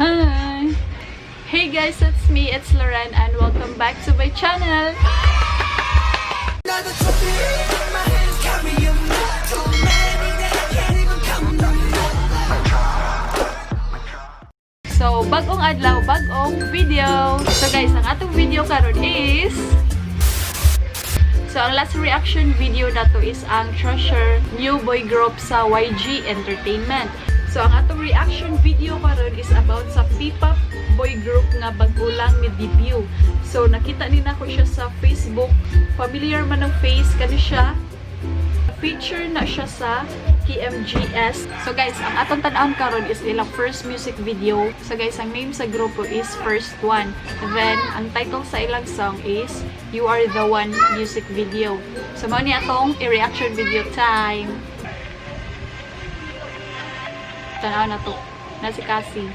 Hi! Hey guys, it's me, it's Loren, and welcome back to my channel! Another trophy in my hands, carry 'em. Too many that I can't even count 'em. So, bagong adlaw, bagong video! So guys, ang atong video karon is... So, ang last reaction video na to is ang Treasure new boy group sa YG Entertainment. So, ang atong reaction video karon is about sa P-pop boy group nga bag-o lang ni debut. So, nakita ni nako siya sa Facebook. Familiar man ang face kani siya. Feature na siya sa KMGS. So guys, ang atong tan-awon karon is ilang first music video. So guys, ang name sa grupo is First One. Then, ang title sa ilang song is You Are The One music video. So mao ni atong i-reaction video time. Tan-aw na to. Na si Cassie.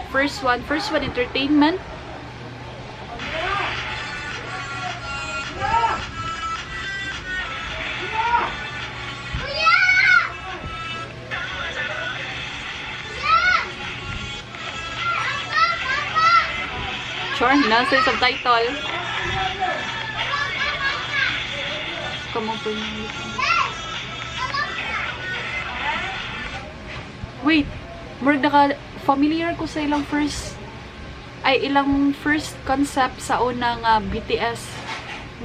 First One Entertainment. Sure, nasa yung subtitle. Come on, po. Wait, murag naka familiar ko sa ilang first ay ilang first concept sa unang BTS.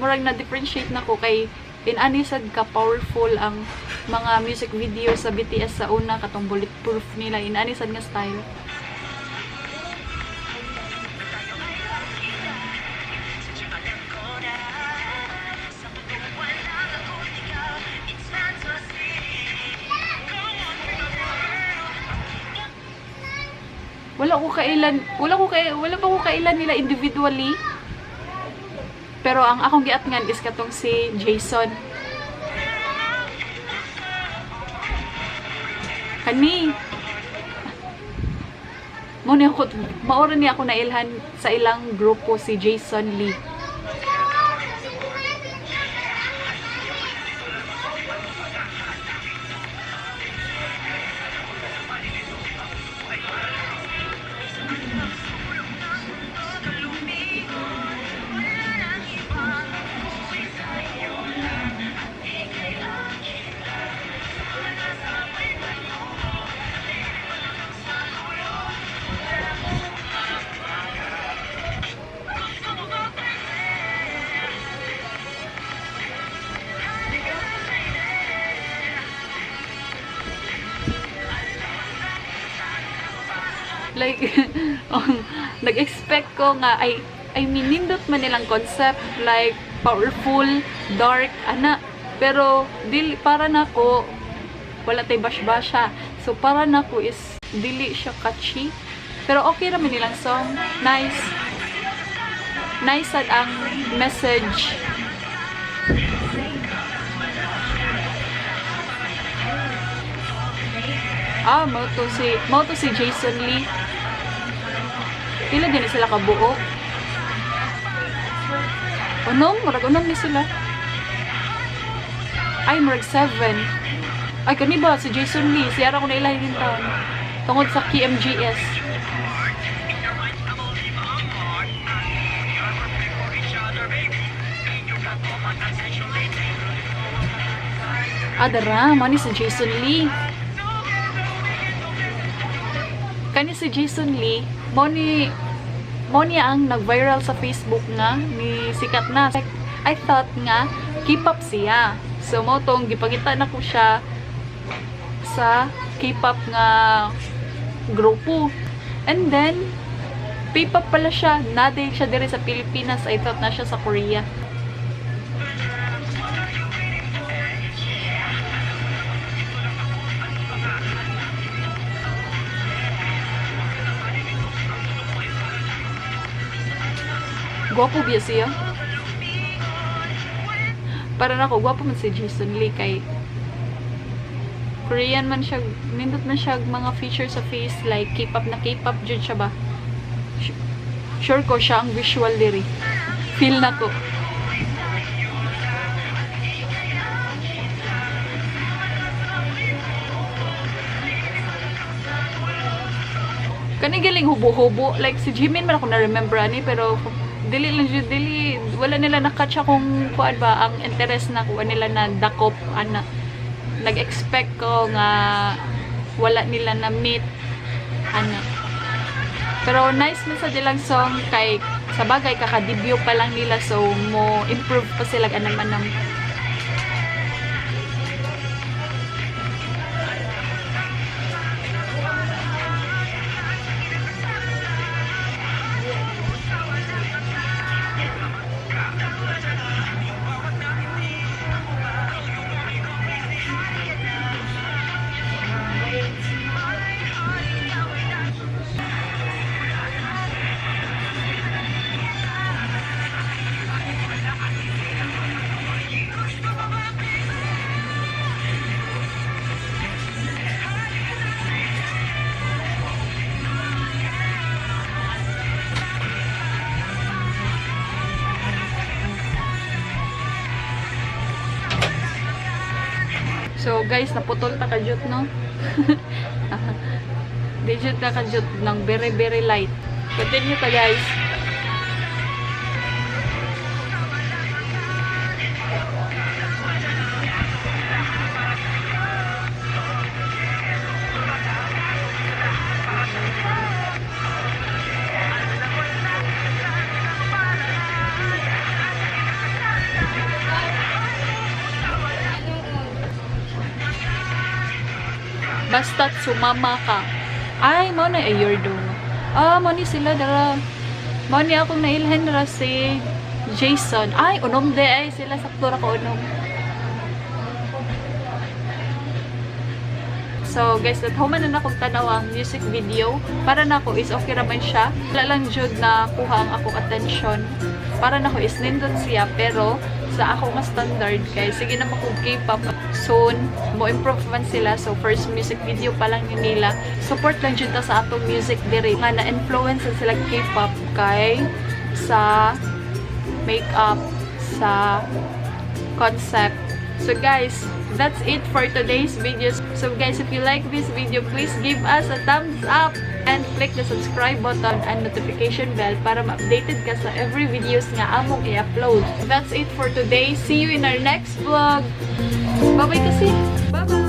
Murag na differentiate na ko kay inani sad ka powerful ang mga music video sa BTS sa una katong Bulletproof nila, inani sad nga style. Wala ko kailan, wala pa ko kailan nila individually. Pero ang akong giatngan is katong si Jason. Kani. Mo ni ako, maura ni ako nailhan sa ilang grupo si Jason Lee. Like, nag-expect ko nga, ay, I mean, nindot man nilang concept, like, powerful, dark, ana. Pero, dili, para nako, wala tay bash-bash ha. So, para nako is, dili siya catchy. Pero okay raman nilang song. Nice. Nice sad ang message. Ah, mao to si Jason Lee. Pila din sila kabuok? Unom, murag unom ni sila. Ay, murag 7. Ay, kani ba si Jason Lee? Siya ra ko na ilahin din taon. Tungod sa KMGS. Ah, dara, mao ni si Jason Lee. Kani si Jason Lee, mao ni ang nag-viral sa Facebook nga ni sikat na. I thought nga K-pop siya. So mao tong gipangita na ko siya sa K-pop nga grupo. And then P-pop pala siya. Naday siya diri sa Pilipinas. I thought na siya sa Korea. Gwapo biya siya. Para nako gwapo man si Jason Lee kay Korean man siya, nindot man siya mga feature sa face like K-pop na K-pop jud siya ba. Sure ko siya ang visual diri. Feel na ko. Kani galing hubo-hubo. Like si Jimin man ako na-remember ani, pero dili lang jud, dili, wala nila na-catch akong kuan ba, ang interest na kuan nila na dakop ana. Nag-expect ko nga wala nila na meet ana. Pero nice man sa dilang song kay sa bagay kaka-debut pa lang nila, so mo improve pa sila anam-anam. So guys, naputol ta kajut, no? Di jud ta kajut ng very very light. Continue ta, guys. Basta't sumama ka. Ay, mao na a year do. Ah, mao ni sila dara. Mao ni akong nailhan ra si Jason. Ay, unom de ay sila, sakto ra ko unom. So guys, at human na nakong tanaw ang music video. Para nako is okay raman siya. Wala lang jud na kuha ang akong attention. Para nako is nindot siya, pero sa ako nga standard kay sige na makog K-pop, soon mo improve man sila. So first music video pa lang ni nila, support lang jud ta sa atong music diri nga na-influence na sila K-pop kay sa makeup, sa concept. So guys, that's it for today's video. So guys, if you like this video, please give us a thumbs up and click the subscribe button and notification bell para ma-updated ka sa every videos nga among i-upload. That's it for today. See you in our next vlog. Bye-bye kasi. Bye-bye!